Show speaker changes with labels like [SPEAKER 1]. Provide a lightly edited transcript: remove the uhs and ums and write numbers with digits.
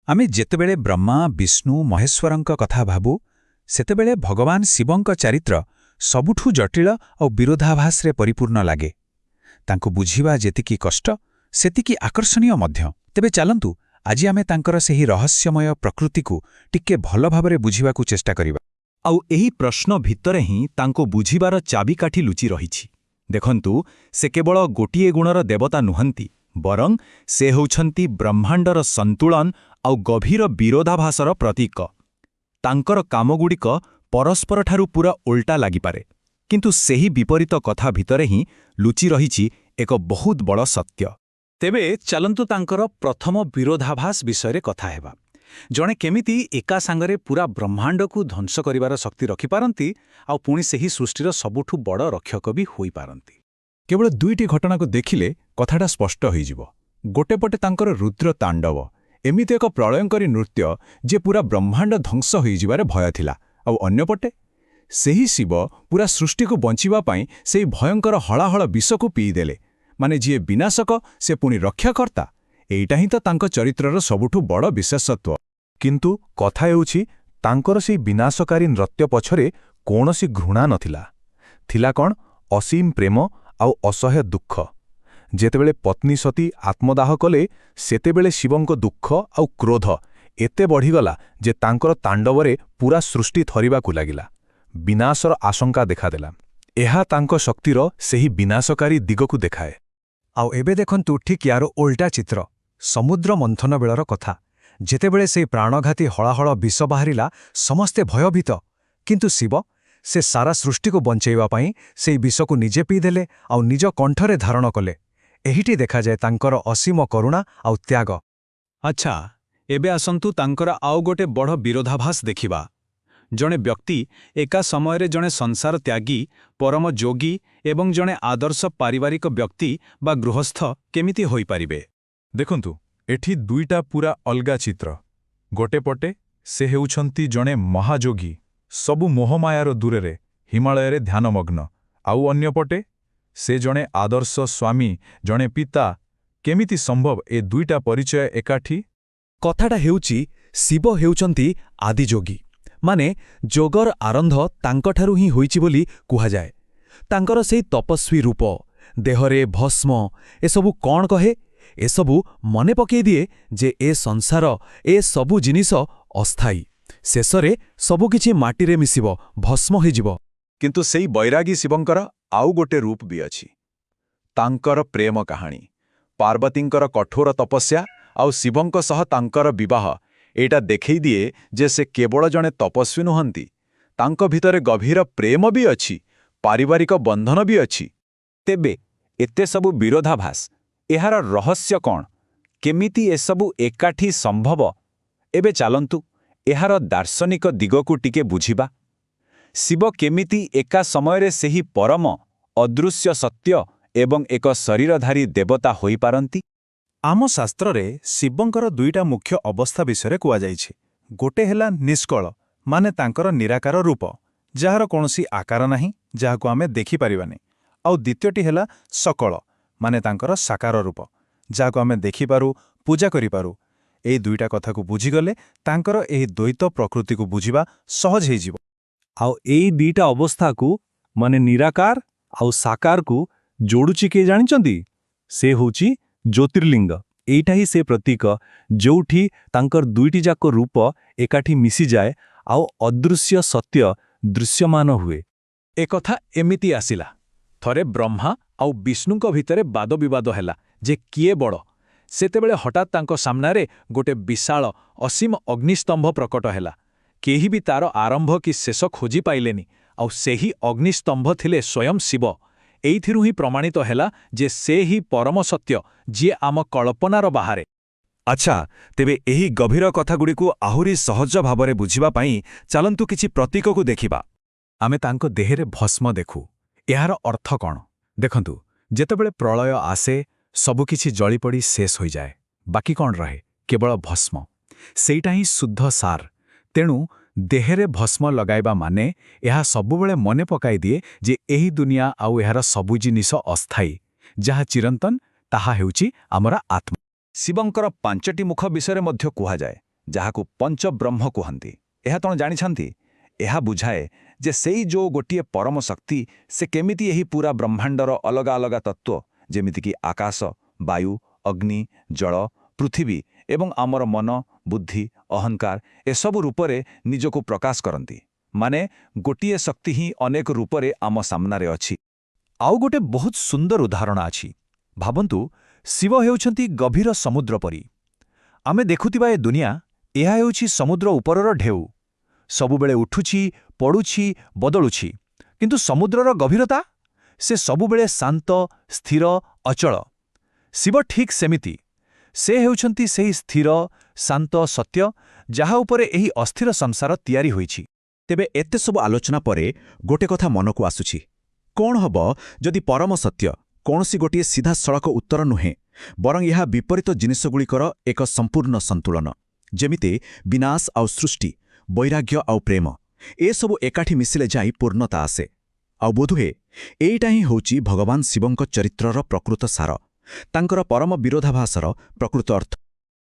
[SPEAKER 1] ଆମେ ଯେତେବେଳେ ବ୍ରହ୍ମା, ବିଷ୍ଣୁ, ମହେଶ୍ୱରଙ୍କ କଥା ଭାବୁ, ସେତେବେଳେ ଭଗବାନ ଶିବଙ୍କ ଚାରିତ୍ର ସବୁଠୁ ଜଟିଳ ଆଉ ବିରୋଧାଭାସରେ ପରିପୂର୍ଣ୍ଣ ଲାଗେ। ତାଙ୍କୁ ବୁଝିବା ଯେତିକି କଷ୍ଟ, ସେତିକି ଆକର୍ଷଣୀୟ ମଧ୍ୟ। ତେବେ ଚାଲନ୍ତୁ, ଆଜି ଆମେ ତାଙ୍କର ସେହି ରହସ୍ୟମୟ ପ୍ରକୃତିକୁ ଟିକେ ଭଲ ଭାବରେ ବୁଝିବାକୁ ଚେଷ୍ଟା କରିବା।
[SPEAKER 2] ଆଉ ଏହି ପ୍ରଶ୍ନ ଭିତରେ ହିଁ ତାଙ୍କୁ ବୁଝିବାର ଚାବିକାଠି ଲୁଚି ରହିଛି। ଦେଖନ୍ତୁ, ସେ କେବଳ ଗୋଟିଏ ଗୁଣର ଦେବତା ନୁହନ୍ତି, ବରଂ ସେ ହେଉଛନ୍ତି ବ୍ରହ୍ମାଣ୍ଡର ସନ୍ତୁଳନ ଆଉ ଗଭୀର ବିରୋଧାଭାସର ପ୍ରତୀକ। ତାଙ୍କର କାମଗୁଡ଼ିକ ପରସ୍ପରଠାରୁ ପୂରା ଓଲଟା ଲାଗିପାରେ, କିନ୍ତୁ ସେହି ବିପରୀତ କଥା ଭିତରେ ହିଁ ଲୁଚି ରହିଛି ଏକ ବହୁତ ବଡ଼ ସତ୍ୟ।
[SPEAKER 1] ତେବେ ଚାଲନ୍ତୁ, ତାଙ୍କର ପ୍ରଥମ ବିରୋଧାଭାସ ବିଷୟରେ କଥା ହେବା। ଜଣେ କେମିତି ଏକା ସାଙ୍ଗରେ ପୂରା ବ୍ରହ୍ମାଣ୍ଡକୁ ଧ୍ୱଂସ କରିବାର ଶକ୍ତି ରଖିପାରନ୍ତି ଆଉ ପୁଣି ସେହି ସୃଷ୍ଟିର ସବୁଠୁ ବଡ଼ ରକ୍ଷକ ବି ହୋଇପାରନ୍ତି?
[SPEAKER 2] କେବଳ ଦୁଇଟି ଘଟଣାକୁ ଦେଖିଲେ କଥାଟା ସ୍ପଷ୍ଟ ହୋଇଯିବ। ଗୋଟେ ପଟେ ତାଙ୍କର ରୁଦ୍ର ତାଣ୍ଡବ, ଏମିତି ଏକ ପ୍ରଳୟଙ୍କରୀ ନୃତ୍ୟ ଯେ ପୂରା ବ୍ରହ୍ମାଣ୍ଡ ଧ୍ୱଂସ ହୋଇଯିବାରେ ଭୟ ଥିଲା, ଆଉ ଅନ୍ୟପଟେ ସେହି ଶିବ ପୂରା ସୃଷ୍ଟିକୁ ବଞ୍ଚିବା ପାଇଁ ସେହି ଭୟଙ୍କର ହଳାହଳ ବିଷକୁ ପିଇଦେଲେ। ମାନେ ଯିଏ ବିନାଶକ, ସେ ପୁଣି ରକ୍ଷାକର୍ତ୍ତା। ଏଇଟା ହିଁ ତ ତାଙ୍କ ଚରିତ୍ରର ସବୁଠୁ ବଡ଼ ବିଶେଷତ୍ୱ।
[SPEAKER 3] କିନ୍ତୁ କଥା ହେଉଛି, ତାଙ୍କର ସେଇ ବିନାଶକାରୀ ନୃତ୍ୟ ପଛରେ କୌଣସି ଘୃଣା ନଥିଲା। ଥିଲା କ'ଣ? ଅସୀମ ପ୍ରେମ ଆଉ ଅସହ୍ୟ ଦୁଃଖ। ଯେତେବେଳେ ପତ୍ନୀ ସତୀ ଆତ୍ମଦାହ କଲେ, ସେତେବେଳେ ଶିବଙ୍କ ଦୁଃଖ ଆଉ କ୍ରୋଧ ଏତେ ବଢ଼ିଗଲା ଯେ ତାଙ୍କର ତାଣ୍ଡବରେ ପୂରା ସୃଷ୍ଟି ଥରିବାକୁ ଲାଗିଲା। ବିନାଶର ଆଶଙ୍କା ଦେଖାଦେଲା। ଏହା ତାଙ୍କ ଶକ୍ତିର ସେହି ବିନାଶକାରୀ ଦିଗକୁ ଦେଖାଏ।
[SPEAKER 4] ଆଉ ଏବେ ଦେଖନ୍ତୁ ଠିକ୍ ୟାର ଓଲଟା ଚିତ୍ର, ସମୁଦ୍ର ମନ୍ଥନ ବେଳର କଥା। ଯେତେବେଳେ ସେଇ ପ୍ରାଣଘାତୀ ହଳାହଳ ବିଷ ବାହାରିଲା, ସମସ୍ତେ ଭୟଭୀତ। କିନ୍ତୁ ଶିବ, ସେ ସାରା ସୃଷ୍ଟିକୁ ବଞ୍ଚେଇବା ପାଇଁ ସେଇ ବିଷକୁ ନିଜେ ପିଇଦେଲେ ଆଉ ନିଜ କଣ୍ଠରେ ଧାରଣ କଲେ। ଏହିଠି ଦେଖାଯାଏ ତାଙ୍କର ଅସୀମ କରୁଣା ଆଉ ତ୍ୟାଗ।
[SPEAKER 1] ଆଚ୍ଛା, ଏବେ ଆସନ୍ତୁ ତାଙ୍କର ଆଉ ଗୋଟେ ବଡ଼ ବିରୋଧାଭାସ ଦେଖିବା। ଜଣେ ବ୍ୟକ୍ତି ଏକା ସମୟରେ ଜଣେ ସଂସାର ତ୍ୟାଗୀ, ପରମ ଯୋଗୀ ଏବଂ ଜଣେ ଆଦର୍ଶ ପାରିବାରିକ ବ୍ୟକ୍ତି ବା ଗୃହସ୍ଥ କେମିତି ହୋଇପାରିବେ?
[SPEAKER 3] ଦେଖନ୍ତୁ, ଏଠି ଦୁଇଟା ପୂରା ଅଲଗା ଚିତ୍ର। ଗୋଟେ ପଟେ ସେ ହେଉଛନ୍ତି ଜଣେ ମହାଯୋଗୀ, ସବୁ ମୋହମାୟାର ଦୂରରେ ହିମାଳୟରେ ଧ୍ୟାନମଗ୍ନ, ଆଉ ଅନ୍ୟପଟେ ସେ ଜଣେ ଆଦର୍ଶ ସ୍ୱାମୀ, ଜଣେ ପିତା। କେମିତି ସମ୍ଭବ ଏ ଦୁଇଟା ପରିଚୟ ଏକାଠି?
[SPEAKER 2] କଥାଟା ହେଉଛି, ଶିବ ହେଉଛନ୍ତି ଆଦିଯୋଗୀ, ମାନେ ଯୋଗର ଆରମ୍ଭ ତାଙ୍କଠାରୁ ହିଁ ହୋଇଛି ବୋଲି କୁହାଯାଏ। ତାଙ୍କର ସେଇ ତପସ୍ୱୀ ରୂପ, ଦେହରେ ଭସ୍ମ, ଏସବୁ କ'ଣ କହେ? ଏସବୁ ମନେ ପକେଇ ଦିଏ ଯେ ଏ ସଂସାର, ଏ ସବୁ ଜିନିଷ ଅସ୍ଥାୟୀ। ଶେଷରେ ସବୁକିଛି ମାଟିରେ ମିଶିବ, ଭସ୍ମ ହୋଇଯିବ।
[SPEAKER 3] କିନ୍ତୁ ସେଇ ବୈରାଗୀ ଶିବଙ୍କର ଆଉ ଗୋଟେ ରୂପ ବି ଅଛି, ତାଙ୍କର ପ୍ରେମ କାହାଣୀ। ପାର୍ବତୀଙ୍କର କଠୋର ତପସ୍ୟା ଆଉ ଶିବଙ୍କ ସହ ତାଙ୍କର ବିବାହ, ଏଇଟା ଦେଖେଇ ଦିଏ ଯେ ସେ କେବଳ ଜଣେ ତପସ୍ୱୀ ନୁହନ୍ତି, ତାଙ୍କ ଭିତରେ ଗଭୀର ପ୍ରେମ ବି ଅଛି, ପାରିବାରିକ ବନ୍ଧନ ବି ଅଛି।
[SPEAKER 1] ତେବେ ଏତେ ସବୁ ବିରୋଧାଭାସ, ଏହାର ରହସ୍ୟ କ'ଣ? କେମିତି ଏସବୁ ଏକାଠି ସମ୍ଭବ? ଏବେ ଚାଲନ୍ତୁ, ଏହାର ଦାର୍ଶନିକ ଦିଗକୁ ଟିକେ ବୁଝିବା। ଶିବ କେମିତି ଏକା ସମୟରେ ସେହି ପରମ ଅଦୃଶ୍ୟ ସତ୍ୟ ଏବଂ ଏକ ଶରୀରଧାରୀ ଦେବତା ହୋଇପାରନ୍ତି?
[SPEAKER 3] ଆମ ଶାସ୍ତ୍ରରେ ଶିବଙ୍କର ଦୁଇଟା ମୁଖ୍ୟ ଅବସ୍ଥା ବିଷୟରେ କୁହାଯାଇଛି। ଗୋଟେ ହେଲା ନିଷ୍କଳ, ମାନେ ତାଙ୍କର ନିରାକାର ରୂପ, ଯାହାର କୌଣସି ଆକାର ନାହିଁ, ଯାହାକୁ ଆମେ ଦେଖିପାରିବାନି। ଆଉ ଦ୍ୱିତୀୟଟି ହେଲା ସକଳ, ମାନେ ତାଙ୍କର ସାକାର ରୂପ, ଯାହାକୁ ଆମେ ଦେଖିପାରୁ, ପୂଜା କରିପାରୁ। ଏଇ ଦୁଇଟା କଥାକୁ ବୁଝିଗଲେ ତାଙ୍କର ଏହି ଦ୍ୱୈତ ପ୍ରକୃତିକୁ ବୁଝିବା ସହଜ ହେଇଯିବ।
[SPEAKER 2] ଆଉ ଏଇ ଦିଟା ଅବସ୍ଥାକୁ, ମାନେ ନିରାକାର ଆଉ ସାକାରକୁ ଯୋଡୁଛି କିଏ ଜାଣିଛନ୍ତି? ସେ ହେଉଛି ଜ୍ୟୋତିର୍ଲିଙ୍ଗ। ଏଇଟା ହିଁ ସେ ପ୍ରତୀକ ଯୋଉଠି ତାଙ୍କର ଦୁଇଟି ଯାକ ରୂପ ଏକାଠି ମିଶିଯାଏ ଆଉ ଅଦୃଶ୍ୟ ସତ୍ୟ ଦୃଶ୍ୟମାନ ହୁଏ।
[SPEAKER 1] ଏକଥା ଏମିତି ଆସିଲା। ଥରେ ବ୍ରହ୍ମା ଆଉ ବିଷ୍ଣୁଙ୍କ ଭିତରେ ବାଦବିବାଦ ହେଲା ଯେ କିଏ ବଡ଼। ସେତେବେଳେ ହଠାତ୍ ତାଙ୍କ ସାମ୍ନାରେ ଗୋଟେ ବିଶାଳ, ଅସୀମ ଅଗ୍ନିସ୍ତମ୍ଭ ପ୍ରକଟ ହେଲା। କେହି ବି ତାର ଆରମ୍ଭ କି ଶେଷ ଖୋଜି ପାଇଲେନି। ଆଉ ସେହି ଅଗ୍ନିସ୍ତମ୍ଭ ଥିଲେ ସ୍ୱୟଂ ଶିବ। ଏଇଥିରୁ ହିଁ ପ୍ରମାଣିତ ହେଲା ଯେ ସେ ହିଁ ପରମ ସତ୍ୟ, ଯିଏ ଆମ କଳ୍ପନାର ବାହାରେ।
[SPEAKER 2] ଆଚ୍ଛା, ତେବେ ଏହି ଗଭୀର କଥାଗୁଡ଼ିକୁ ଆହୁରି ସହଜ ଭାବରେ ବୁଝିବା ପାଇଁ ଚାଲନ୍ତୁ କିଛି ପ୍ରତୀକକୁ ଦେଖିବା।
[SPEAKER 1] ଆମେ ତାଙ୍କ ଦେହରେ ଭସ୍ମ ଦେଖୁ। ଏହାର ଅର୍ଥ କ'ଣ? ଦେଖନ୍ତୁ, ଯେତେବେଳେ ପ୍ରଳୟ ଆସେ, ସବୁକିଛି ଜଳିପଡ଼ି ଶେଷ ହୋଇଯାଏ। ବାକି କ'ଣ ରହେ? କେବଳ ଭସ୍ମ। ସେଇଟା ହିଁ ଶୁଦ୍ଧ ସାର। ତେଣୁ ଦେହରେ ଭସ୍ମ ଲଗାଇବା ମାନେ ଏହା ସବୁବେଳେ ମନେ ପକାଇ ଦିଏ ଯେ ଏହି ଦୁନିଆ ଆଉ ଏହାର ସବୁ ଜିନିଷ ଅସ୍ଥାୟୀ। ଯାହା ଚିରନ୍ତନ, ତାହା ହେଉଛି ଆମର ଆତ୍ମା।
[SPEAKER 3] ଶିବଙ୍କର ପାଞ୍ଚଟି ମୁଖ ବିଷୟରେ ମଧ୍ୟ କୁହାଯାଏ।
[SPEAKER 2] ଯାହାକୁ ପଞ୍ଚବ୍ରହ୍ମ କୁହନ୍ତି। ଏହା ତଣ ଜାଣିଛନ୍ତି? ଏହା ବୁଝାଏ ଯେ ସେଇ ଯୋଉ ଗୋଟିଏ ପରମ ଶକ୍ତି, ସେ କେମିତି ଏହି ପୂରା ବ୍ରହ୍ମାଣ୍ଡର ଅଲଗା ଅଲଗା ତତ୍ତ୍ୱ, ଯେମିତିକି ଆକାଶ, ବାୟୁ, ଅଗ୍ନି, ଜଳ, ପୃଥିବୀ ଏବଂ ଆମର ମନ, ବୁଦ୍ଧି, ଅହଙ୍କାର, ଏସବୁ ରୂପରେ ନିଜକୁ ପ୍ରକାଶ କରନ୍ତି। ମାନେ, ଗୋଟିଏ ଶକ୍ତି ହିଁ ଅନେକ ରୂପରେ ଆମ ସାମ୍ନାରେ ଅଛି।
[SPEAKER 1] ଆଉ ଗୋଟେ ବହୁତ ସୁନ୍ଦର ଉଦାହରଣ ଅଛି। ଭାବନ୍ତୁ, ଶିବ ହେଉଛନ୍ତି ଗଭୀର ସମୁଦ୍ର ପରି। ଆମେ ଦେଖୁଥିବା ଏ ଦୁନିଆ, ଏହା ହେଉଛି ସମୁଦ୍ର ଉପରର ଢେଉ। ସବୁବେଳେ ଉଠୁଛି, ପଡ଼ୁଛି, ବଦଳୁଛି। କିନ୍ତୁ ସମୁଦ୍ରର ଗଭୀରତା? ସେ ସବୁବେଳେ ଶାନ୍ତ, ସ୍ଥିର, ଅଚଳ। ଶିବ ଠିକ୍ ସେମିତି। ସେ ହେଉଛନ୍ତି ସେହି ସ୍ଥିର, ଶାନ୍ତ ସତ୍ୟ, ଯାହା ଉପରେ ଏହି ଅସ୍ଥିର ସଂସାର ତିଆରି ହୋଇଛି।
[SPEAKER 5] ତେବେ ଏତେ ସବୁ ଆଲୋଚନା ପରେ ଗୋଟେ କଥା ମନକୁ ଆସୁଛି। କ'ଣ ହବ ଯଦି ପରମ ସତ୍ୟ କୌଣସି ଗୋଟିଏ ସିଧାସଳଖ ଉତ୍ତର ନୁହେଁ, ବରଂ ଏହା ବିପରୀତ ଜିନିଷଗୁଡ଼ିକର ଏକ ସମ୍ପୂର୍ଣ୍ଣ ସନ୍ତୁଳନ, ଯେମିତି ବିନାଶ ଆଉ ସୃଷ୍ଟି, ବୈରାଗ୍ୟ ଆଉ ପ୍ରେମ, ଏସବୁ ଏକାଠି ମିଶିଲେ ଯାଇ ପୂର୍ଣ୍ଣତା ଆସେ। ଆଉ ବୋଧହୁଏ ଏଇଟା ହିଁ ହେଉଛି ଭଗବାନ ଶିବଙ୍କ ଚରିତ୍ରର ପ୍ରକୃତ ସାର, ତାଙ୍କର ପରମ ବିରୋଧାଭାସର ପ୍ରକୃତ ଅର୍ଥ।